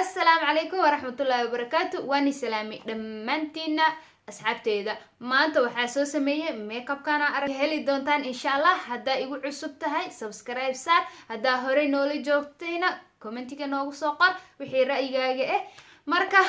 Assalaamu calaykum waraxmatullaahi wabarakaatu. Waani salaamay dhammaantiina asxaabteyda. Maanta waxaa soo sameeyey makeupkana arag heli doontaan insha Allah. Haddaa igu cusub tahay, subscribe saar. Haddaa horey noola joogtayna, commentiga noogu soo qor wixii ra'yigaaga ah. Marka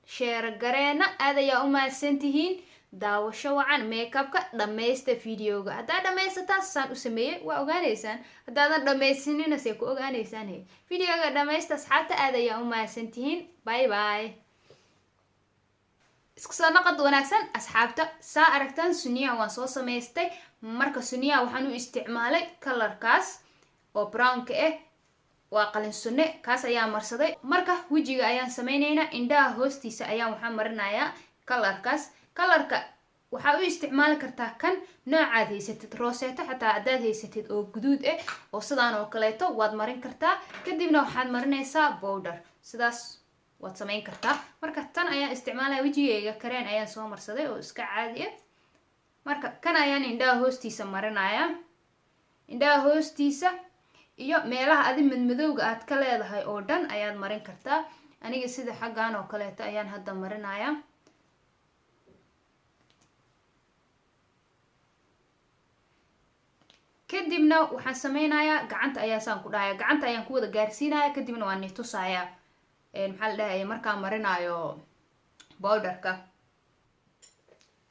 share gareena. Aad ayaa u mahadsan tihiin. Daawasho wacan. Makeupka dhammaysta videoga. Haddaa dhammaysataan, saan u sameeyey waa ogaanaysaan. Haddaadan dhammaysanina, see ku ogaanaysaan? He, videoga dhammaysta asxaabta. Aad ayaa u mahadsan tihiin. Bye bye. Isku soo naqad wanaagsan asxaabta. Saa aragtaan, suniyaha waan soo samaystay. Marka suniyaha waxaan u isticmaalay colorkaas oo brownka ah, waa qalin sunne, kaas ayaa marsaday. Marka wejiga ayaan sameyneynaa. Indhaha hoostiisa ayaan waxaan marinayaa colorkaas. Colorka waxaa u isticmaali kartaa kan noocaad haysatid, rooseeto xataa haddaad haysatid oo guduud ah oo sidaan oo kaleeto waad marin kartaa. Kadibna waxaad marinaysaa powder, sidaas waad samayn kartaa. Marka tan ayaan isticmaalaya. Wejigayga kareen ayaan soo marsaday oo iska caadi ah. Marka kan ayaan indhaha hoostiisa marinayaa. Indhaha hoostiisa iyo meelaha adi madmadowga aad ka leedahay oo dhan ayaad marin kartaa. Aniga sida xaggan oo kaleeto ayaan hadda marinayaa. Kadibna waxaan sameynayaa, gacanta ayaa saan ku dhahaya, gacanta ayaan ku wada gaarsiinaya. Kadibna waan nitusayaa, maxaa la dhahaya, markaan marinayo powderka.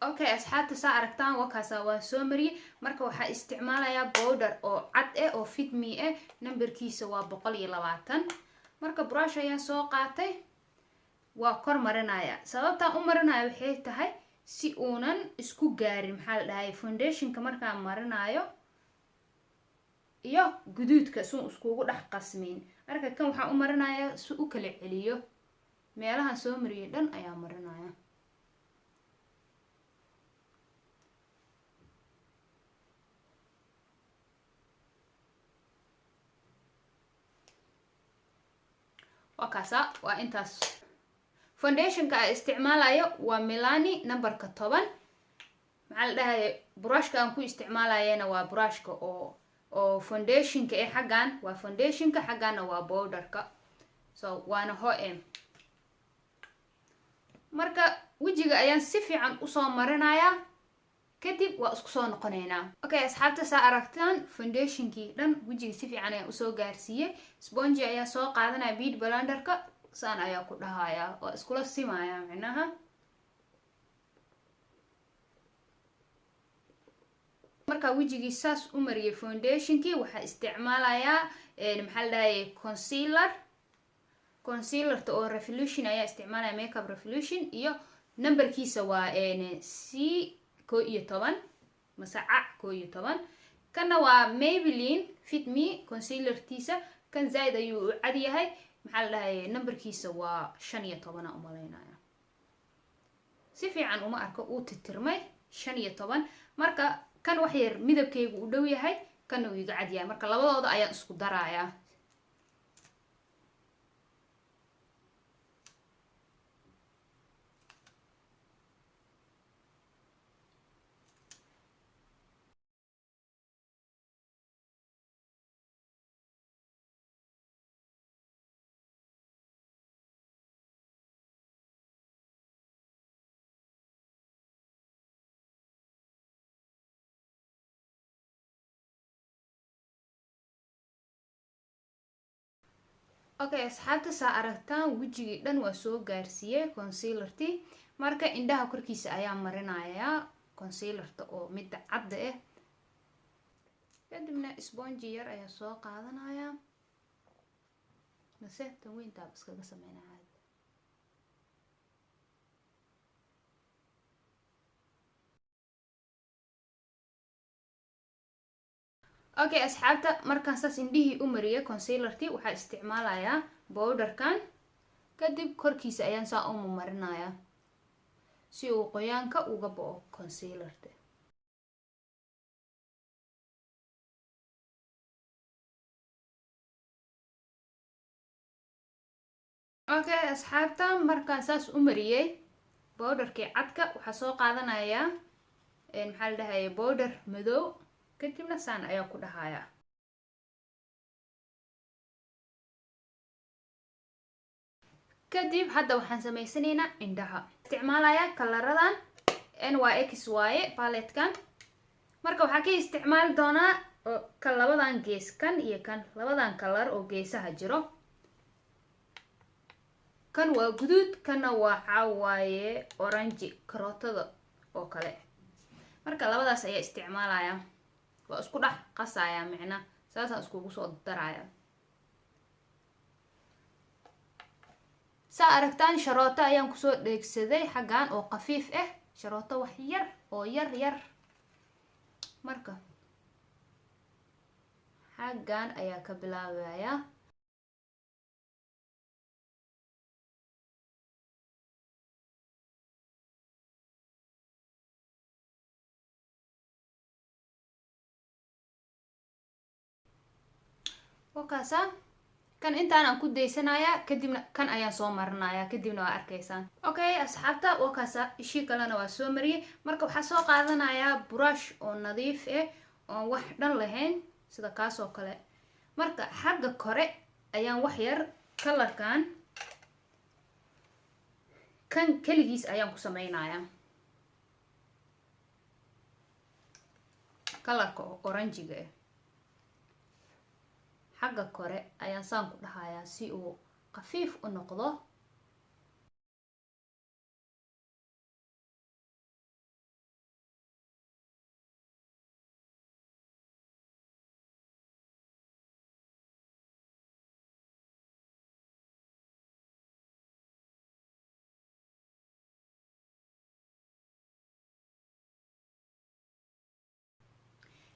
Okay asxaabta, saa aragtaan, wakaasa waan soo mariyey. Marka waxaa isticmaalayaa powder oo cad eh oo Fit Me ah, numberkiisa waa 120. Marka brush ayaan soo qaatay, waa kor marinaya. Sababtaan u marinaya waxay tahay si uunan isku gaarin, maxaa la dhahaya, foundationka markaan marinayo iyo guduudka suun iskugu dhex qasmin. Marka kan waxaan u marinayaa si u kala celiyo. Meelahan soo mariyay dhan ayaa marinaya. Waa kaasa, waa intaas. Foundationka a isticmaalayo waa Milani numberka 10. Maxaa la dhahaya, brushka aan ku isticmaalayana waa brushka oo foundationka ee. Xaggan waa foundationka, xagganna waa powderka, so waana ho-em. Marka wejiga ayaan si fiican usoo marinayaa, kadib waa isku soo noqonaynaa. Okay asxaabta, saa aragtaan, foundationkii dhan wejiga si fiican ayaan usoo gaarsiiyey. Sponge ayaa soo qaadanaya, beauty blenderka saan ayaa ku dhahaya, waa iskula simaya micnaha. Markaa wejigii saas u mariyay foundationkii, waxaa isticmaalayaa, maxaa la dhahayay, concealer. Concealerta oo Revolution ayaa isticmaalaya, Makeup Revolution, iyo numberkiisa waa C 11 mase C 11. Kanna waa Maybelline Fit Me concealertiisa. Kan zaaid ayuu u cad yahay. Maxaa la dhahayay, numberkiisa waa 15 a umalaynaya, si fiican uma arko, uu titirmay. 15. Marka kan wax yar midabkaygu u dhow yahay, kanna uu iga cad yahay. Marka labadooda ayaan isku darayaa. Okay asxaabta, saa aragtaan, wejigii dhan waa soo gaarsiiyey concealertii. Marka indhaha korkiisa ayaa marinayaa concealerta oo midda cadda ah. Kadibna sponge yar ayaa soo qaadanaya, mase tan weyntaaba iskaga sameynaya caadi. Okay asxaabta, markaan saas indhihii u mariyay concealertii, waxaa isticmaalayaa powderkan. Kadib korkiisa ayaan saa uma marinayaa si uu qoyaanka uga bo'o concealerta. Okay asxaabta, markaan saas u mariyey powderkii cadka, waxaa soo qaadanayaa, maxaa la dhahaya, powder madow. Kadibna saan ayaa ku dhahayaa. Kadib hadda waxaan samaysanaynaa indhaha. Isticmaalayaa kalaradan NYX waaye paletkan. Marka waxaa ka isticmaali doonaa ka labadan gees, kan iyo kan, labadan kalar oo geesaha jiro. Kan waa guduud, kanna waxaa waaye orange, karootada oo kale. Marka labadaas ayaa isticmaalaya, waa isku dhex qasaya, micna saasaan iskugu soo daraya. Saa aragtaan sharooto ayaan kusoo dheegsaday xaggan oo khafiif ah, sharooto wax yar oo yar yar. Marka xaggan ayaa ka bilaabaya. Wakaasa kan intaan aan ku daysanayaa, kadibna kan ayaan soo marinayaa, kadibna waa arkaysaan. Okay asxaabta, wakaasa ishii kalena waa soo mariyay. Marka waxaa soo qaadanayaa brush oo nadiif ah oon wax dhan lahayn, sida kaas oo kale. Marka xagga kore ayaan wax yar kalarkan kan keligiis ayaan ku sameynayaa, kalarka oo oranjiga ah xagga kore ayaan saan ku dhahayaa si uu khafiif u noqdo.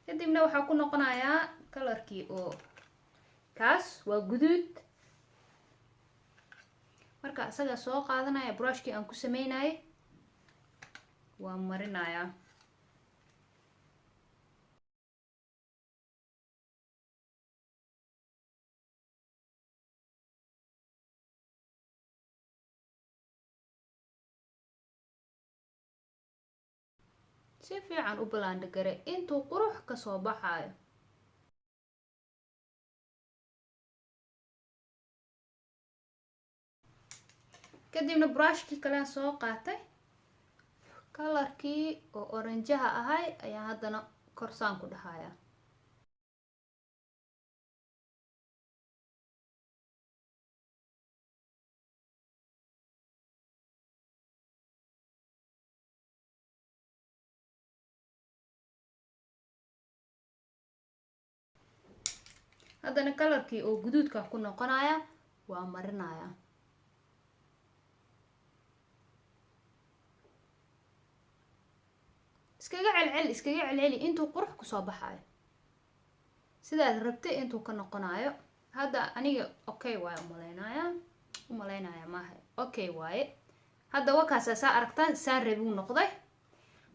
Kadibna waxaa ku noqonayaa kalarkii oo kaas waa guduud. Marka isaga soo qaadanaya brushkii aan ku sameynayay, waa marinayaa. Si fiican u balaandhagare intuu qurux kasoo baxayo. Kadibna brushkii kalean soo qaatay, kalarkii oo oranjaha ahay ayaan haddana korsaan ku dhahayaa. Haddana kalarkii oo guduudka ku noqonaya waa marinaya. Iskaga celceli, iskaga celceli intuu qurux kusoo baxayo, sidaad rabtay intuu ka noqonayo. Hadda aniga okay waaye umaleynaya, umaleynaya maaha, okay waaye. Hadda wakaasa saa aragtaan saan rabuu noqday.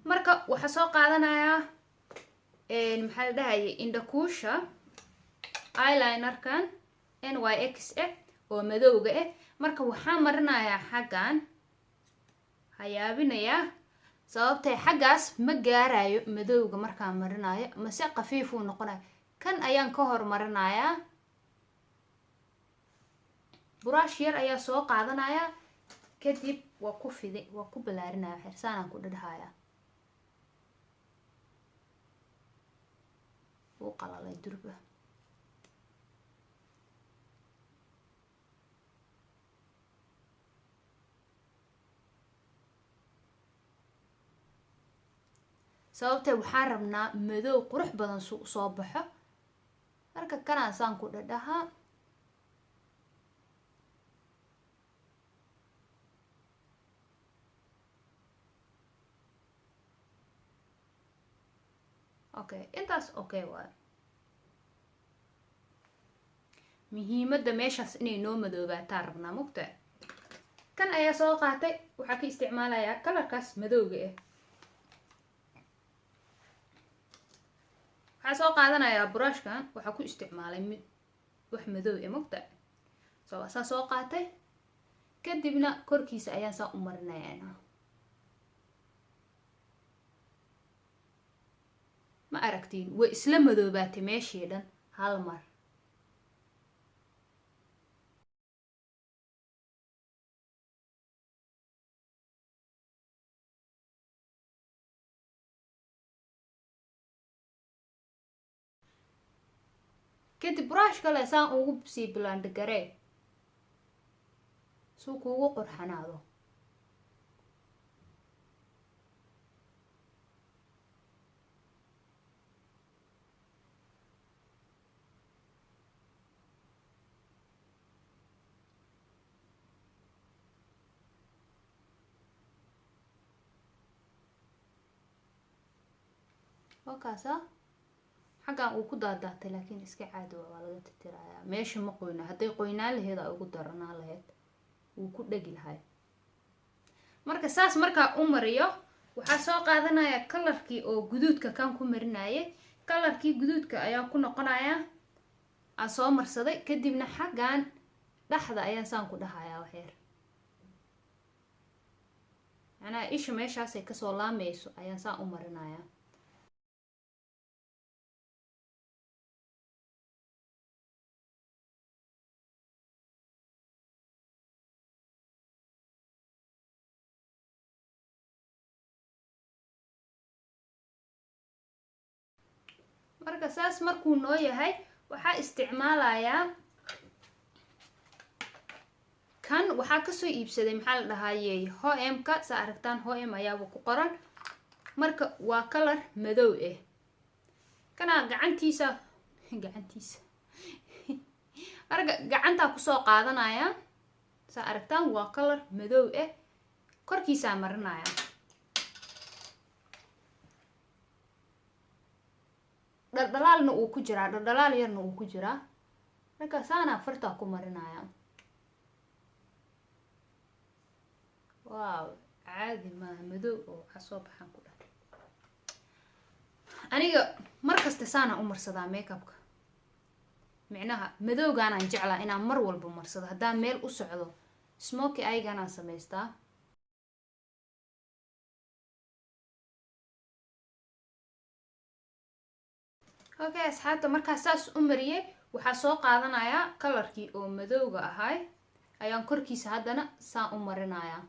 Marka waxaa soo qaadanayaa maxaa la dhahayay indhakuusha eyelinerkan NYX ah oo madowga ah. Marka waxaan marinayaa xaggan, hayaabinayaa sababtay xaggaas ma gaarayo madowga markaan marinayo, mase khafiifuu noqonayo. Kan ayaan ka hormarinayaa, buraash yar ayaa soo qaadanayaa, kadib waa ku fidi, waa ku balaarinaya, xirsaanaan ku dhadhahayaa. Wuu qalalay durba. Sababtee waxaan rabnaa madow qurux badan su soo baxo. Marka kanaan saan ku dhadhahaa. Okay, intaas okay waayo. Muhiimadda meeshaas inay noo madoobaataa rabnaa mugta. Kan ayaa soo qaatay, waxaa ka isticmaalayaa kalarkaas madowga ah. Waxaa soo qaadanayaa brushkan, waxaa ku isticmaalay wax madow eh mugta. So saa soo qaatay, kadibna korkiisa ayaan saa u marinayaa. Ma aragtiin, way isla madoobaatay meeshii dhan hal mar. Kadib brush kale saan ugu sii blend garee suu kuugu qurxanaado. Wakaasa xaggan uu ku daadaatay, laakiin iska caadi waa laga titirayaa. Meesha ma qoyna, hadday qoynaan laheyd aa ugu daranaa lahayd, wuu ku dhegi lahay. Marka saas markaa u mariyo, waxaa soo qaadanaya colorkii oo guduudka kan ku marinayay. Colorkii guduudka ayaa ku noqonaya aan soo marsaday. Kadibna xaggan dhexda ayaan saan ku dhahayaa waxyar, macnaha isha meeshaasay kasoo laameyso ayaan saan u marinayaa. Marka saas markuu noo yahay, waxaa isticmaalayaa kan waxaa kasoo iibsaday, maxaa la dhahayey, H&M-ka. Saa aragtaan H&M ayaaba ku qoran. Marka waa color madow ah. Kanaa gacantiisa marka gacantaa kusoo qaadanaya. Saa aragtaan waa color madow ah, korkiisaa marinaya. Dhaldhalaalna uu ku jiraa, dhaldhalaal yarna uu ku jiraa. Marka saanaa fartaa ku marinaya. Wow, caadi maaha, madow oo waxaa soo baxaan ku dhah. Aniga markasta saanaa u marsadaa makeupka, micnaha madowgaanaan jeclaa inaan mar walba marsado haddaan meel u socdo. Smoky eyeganaan samaystaa. Okay asxaabta, markaa saas u mariyey, waxaa soo qaadanayaa colorkii oo madowga ahay ayaan korkiisa haddana saan u marinayaa.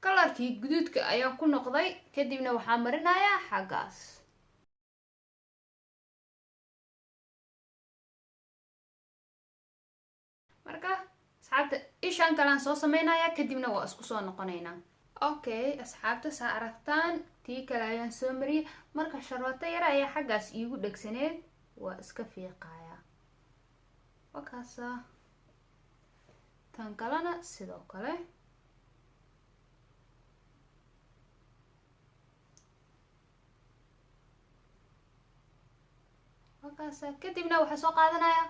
Colorkii guduudka ayaan ku noqday, kadibna waxaa marinayaa xaggaas. Marka asxaabta, ishaan kalean soo sameynayaa, kadibna waa isku soo noqonaynaa. Okay asxaabta, saa aragtaan tii kale ayaan soo mariyey. Marka sharooto yar ayaa xaggaas iigu dhegsaneed, waa iska fiiqayaa. Wakaasa, tan kalena sidoo kale. Wakaasa, kadibna waxaa soo qaadanayaa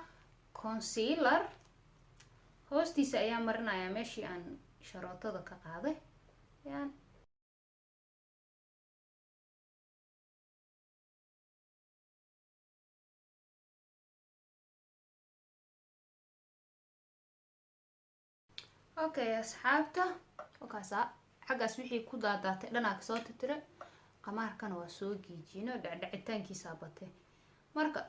concealer, hoostiisa ayaa marinayaa meeshii aan sharootada ka qaaday ayaan. Okay asxaabta, wakaasa xaggaas wixii ku daadaatay dhanaa kasoo titire. Qamaarkana waa soo giijino, dhecdhecitaankiisaa batay. Marka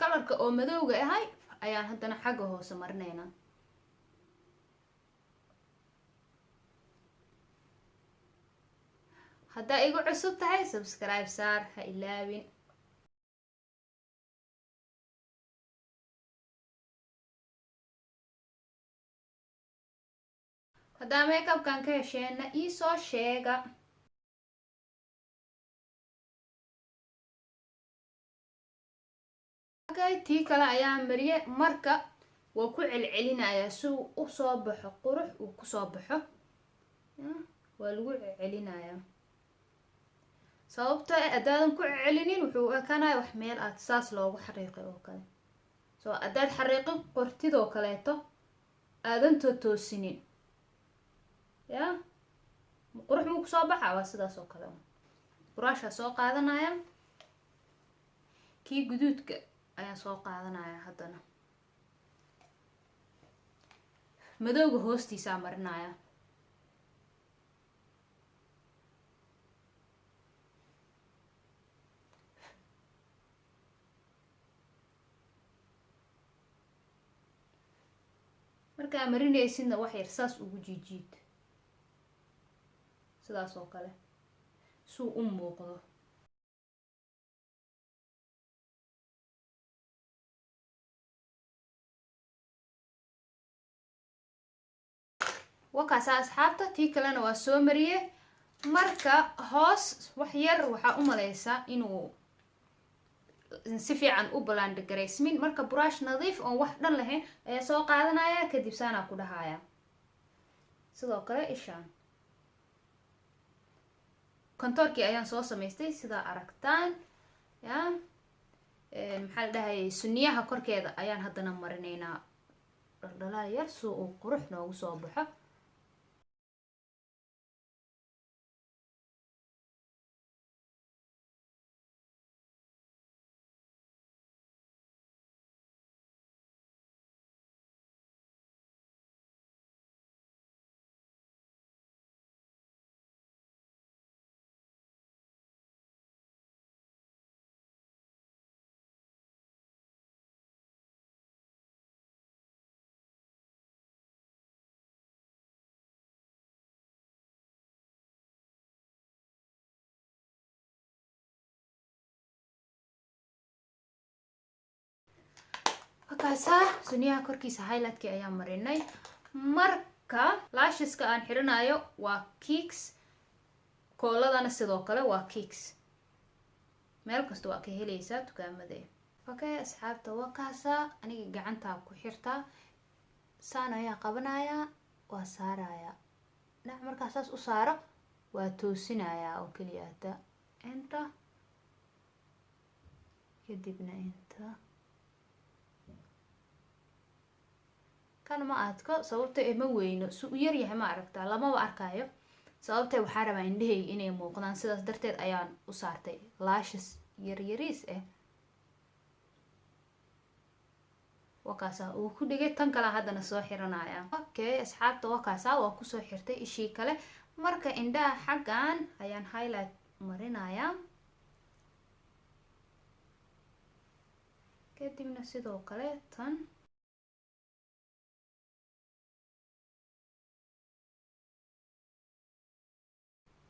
colorka oo madowga ahay ayaan haddana xagga hoose marinaynaa. Haddaa igu cusub tahay, subscribe saar, ha ilaawin. Haddaa makeupkan ka hesheenna, iisoo sheega. Okay, tii kale ayaa mariye. Marka waa ku celcelinayaa si uu usoo baxo, qurux uu kusoo baxo. Waa lagu celcelinayaa, sababto haddaadan ku celcelinin wuxuu u ekaanaya wax meel aad saas loogu xariiqay oo kale. So haddaad xariiqin qortidoo kaleeto aadan toosinin, ya qurux muu kusoo baxa? Waa sidaas oo kale. Buraashaa soo qaadanaya, kii guduudka ayaan soo qaadanaya, haddana madowga hoostiisaa marinaya. Markaa marinaysidna wax yar saas ugu jiijiid, sidaas oo kale. Suu u muuqdo. Wakaasa asxaabta, tii kalena waa soo mariye. Marka hoos wax yar waxaa u maleysaa inuu si fiican u blend garaysmin. Marka brush nadiif oon wax dhan lahayn ayaa soo qaadanaya, kadib saanaa ku dhahaya. Sidoo kale ishaan contourkii ayaan soo samaystay, sidaa aragtaan. Ya, maxaa la dhahayay, suniyaha korkeeda ayaan haddana marinaynaa dhaldhalaal yar si uu qurux noogu soo baxo. Markaasaa suniyaha korkiisa highlightkii ayaa marinay. Marka lasheska aan xiranayo waa Kicks, kooladana sidoo kale waa Kicks. Meel kasta waa ka helaysaa dukaamada. Okay asxaabta, waa kaasaa. Aniga gacantaa ku xirtaa, saan ayaa qabanayaa, waa saarayaa dhinac. Markaa saas u saaro, waa toosinayaa oo keliyaata inta, kadibna inta. Kan ma adko, sababta ma weyno, su u yaryahay ma aragtaa, lamaba arkaayo. Sababta waxaa rabaa indhahayga inay muuqdaan, sidaas darteed ayaan u saartay lashes yaryariis ah. Wakaasa uu ku dhigay. Tan kale haddana soo xiranaya. Okay asxaabta, wakaasa waa kusoo xirtay ishii kale. Marka indhaha xaggan ayaan highlight marinayaa, kadibna sidoo kale tan.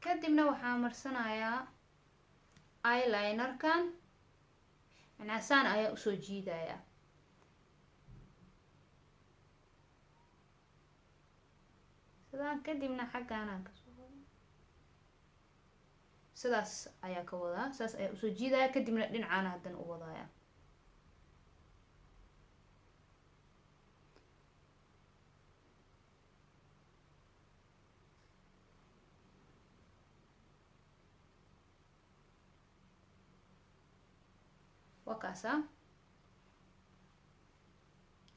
Kadibna waxaa marsanayaa eyelinerkan, macnaa ayaa usoo jiidayaa. Sidaan, kadibna xaggaanaan kasoo, sidaas ayaa ka wadaa, saas ayaa usoo jiidaya, kadibna dhinacaana haddana u wadaaya. Waa kaasa.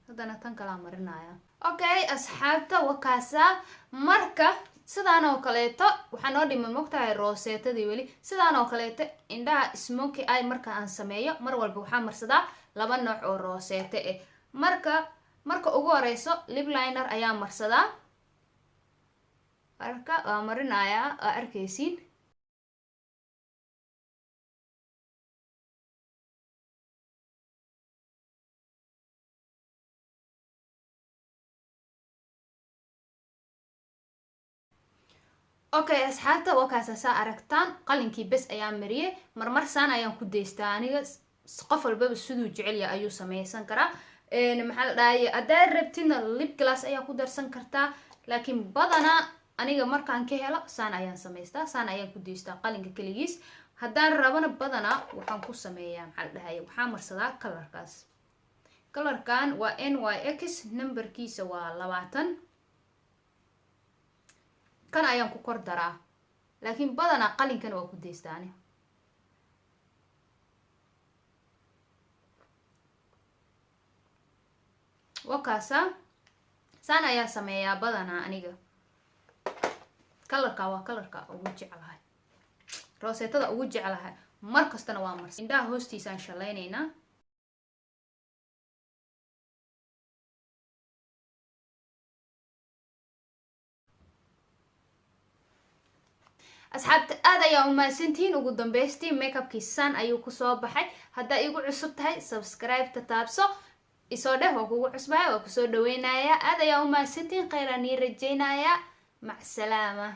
Haddana tan kalaa marinaya. Okay asxaabta, waa kaasa. Marka sidaan oo kaleeto waxaa noo dhimay, mogtahay, rooseetadii weli. Sidaan oo kaleeto indhaha smoky eye marka aan sameeyo, mar walba waxaa marsadaa laba nooc oo rooseete ah. Marka ugu horeyso lip liner ayaa marsadaa. Marka waa marinayaa, waa arkaysiin. Okay asxaabta, waa kaasa. Saa aragtaan, qalinkii bes ayaa mariyay. Marmar saan ayaan ku daystaa aniga. Qof walbaba siduu jecel yahay ayuu sameysan karaa. Maxaa la dhahay, haddaad rabtidna lip gloss ayaa ku darsan kartaa, laakiin badanaa aniga markaan ka helo saan ayaan samaystaa, saan ayaan ku daystaa qalinka keligiis. Haddaan rabana badanaa waxaan ku sameeyaa, maxaa la dhahay, waxaa marsadaa colorkaas. Colorkan waa NYX, numberkiisa waa 20. Kan ayaan ku kor daraa, laakiin badanaa qalinkan waa ku daystaa ani. Wakaasa, saan ayaa sameeyaa badanaa aniga. Colorka waa colorka ugu jeclahay, rooseetada ugu jeclahay, mar kastana waa marsa. Indhaha hoostiisaan shalaynaynaa. Asxaabta, aad ayaa umahadsantihiin. Ugu dambeystii makeupkii san ayuu kusoo baxay. Haddaa igu cusub tahay, subscribe-ta taabso, isoo dheh waa kugu cusbaya, waa kusoo dhaweynaya. Aad ayaa umahadsantihiin, kheyraan ii rajeynaya. Macsalaama.